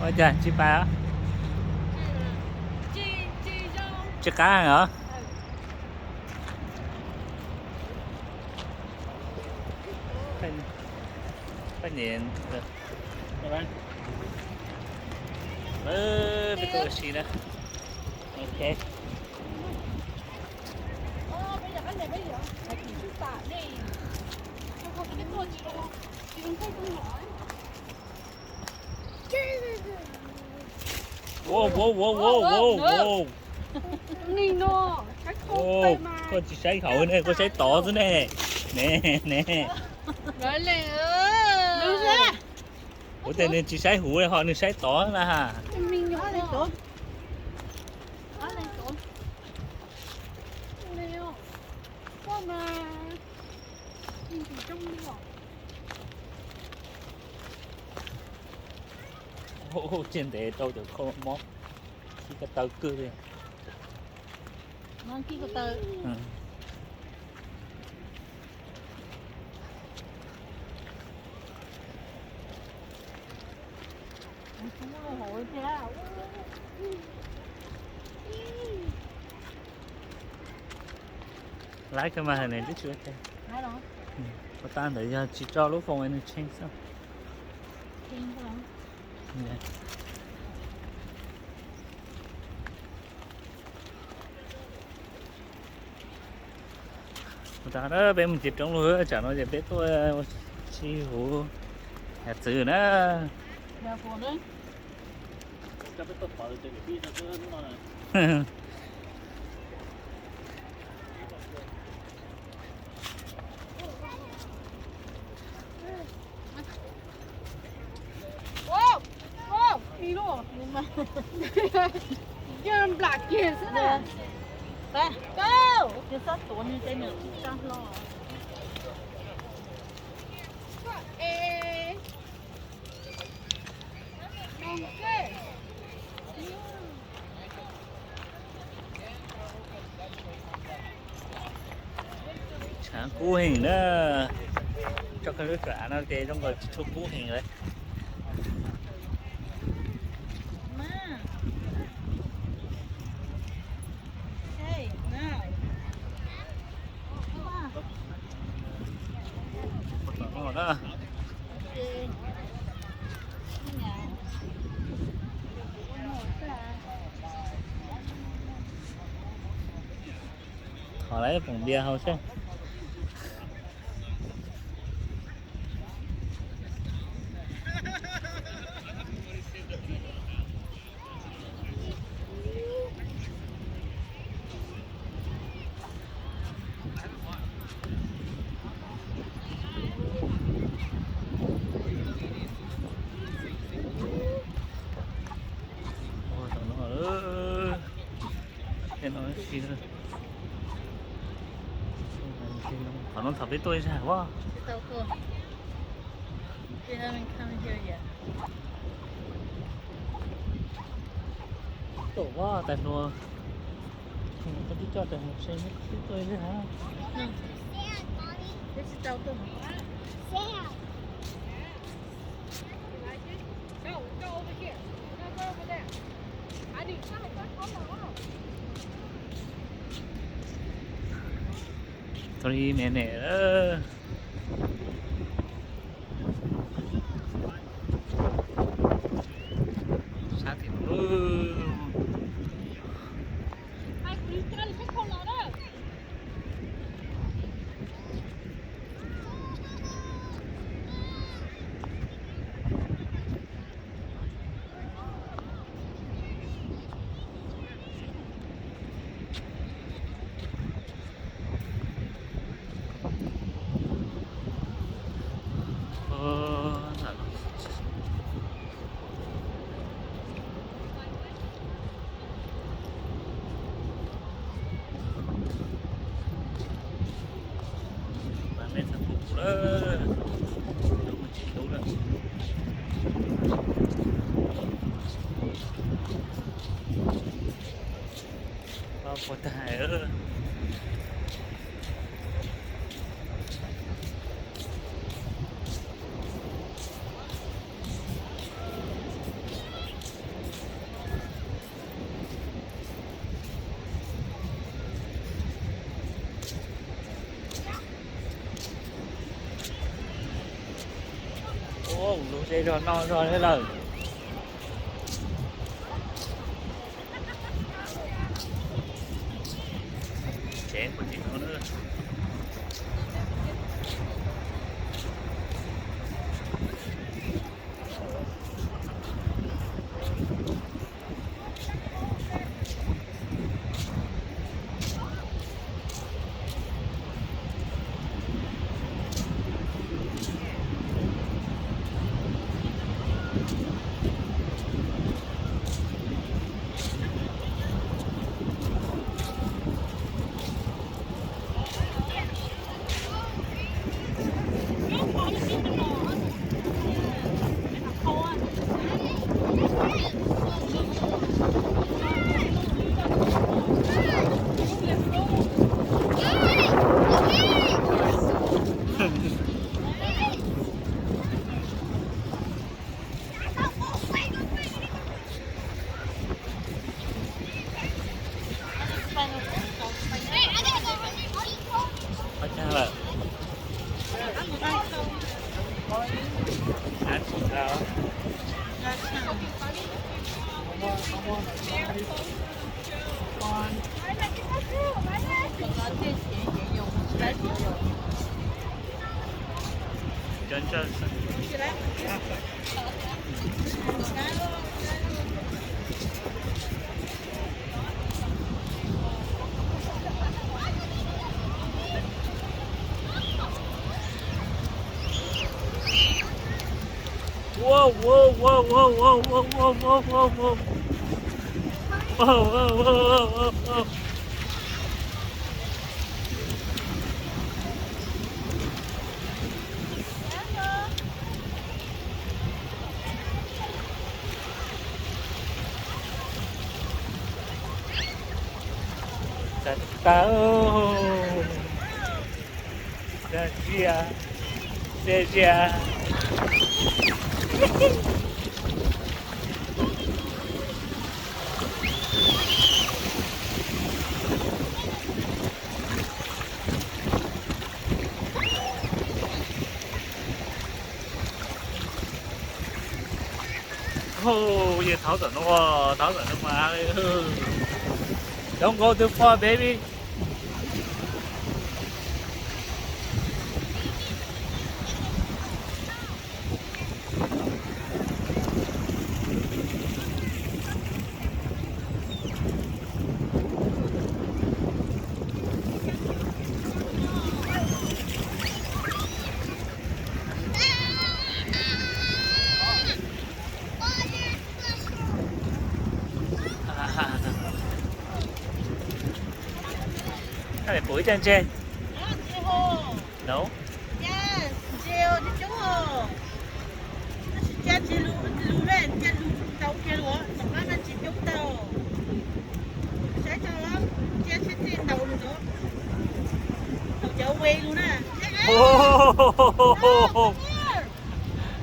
Ua cas tsis pais? Tsis qab heev os. Peb tuaj ua si na. Ok. Wow, wow, wow, wow, wow, wow. Koj tsis saib hauv ne, koj saib tod xwb ne. Ne, ne. Kuv tias nws tsis saib huv ho nws saib tod na ha. Tsiaj ntev rau cov kho mob, kib ko taw kawg li. Kib ko taw. Laib kawg mas, hais nws twb tsis ua cas. Ua tau ntawd yog tsis tso lub foos nws tshee xwb. Ua tas peb mus txiav roob lawm, tsam no ces peb tuaj ua si huv yav txwv na. Ib lub, nplam kiag xwb na. Tab, tab, tsis txhob tuav nws, tej nws tsis tso hlo. Tshav kub heev na. Tso koj lub tsam av no ces zoo nkaus tsis tshua kub heev lawm. Thov lawv poom npias haus seb. Ua tom no, tom no si, qhov no thaum peb tuaj ib zag as. Tuaj ua tais hluas, koj twb coj tais hluas se twb tuaj ib zag as. Three minutes. Sab tim no. Ze zog no zog li lawm. Tsev puas tseem no na. Qhov tshaj lawm. Ab tsis tau. Cov ntsawj xwb. Wow, wow, wow. Wow, wow, wow, wow, wow. Txawm tau. Txias, txias, txias. Hu, yog thauv tom no, thauv tom no mas. Don't go too far, baby. Koj puv ib caj ntseg. No. Oh,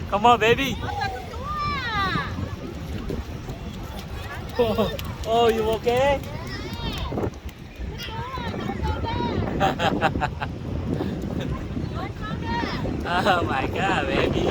come on, baby. Oh, you okay? Oh my God, baby.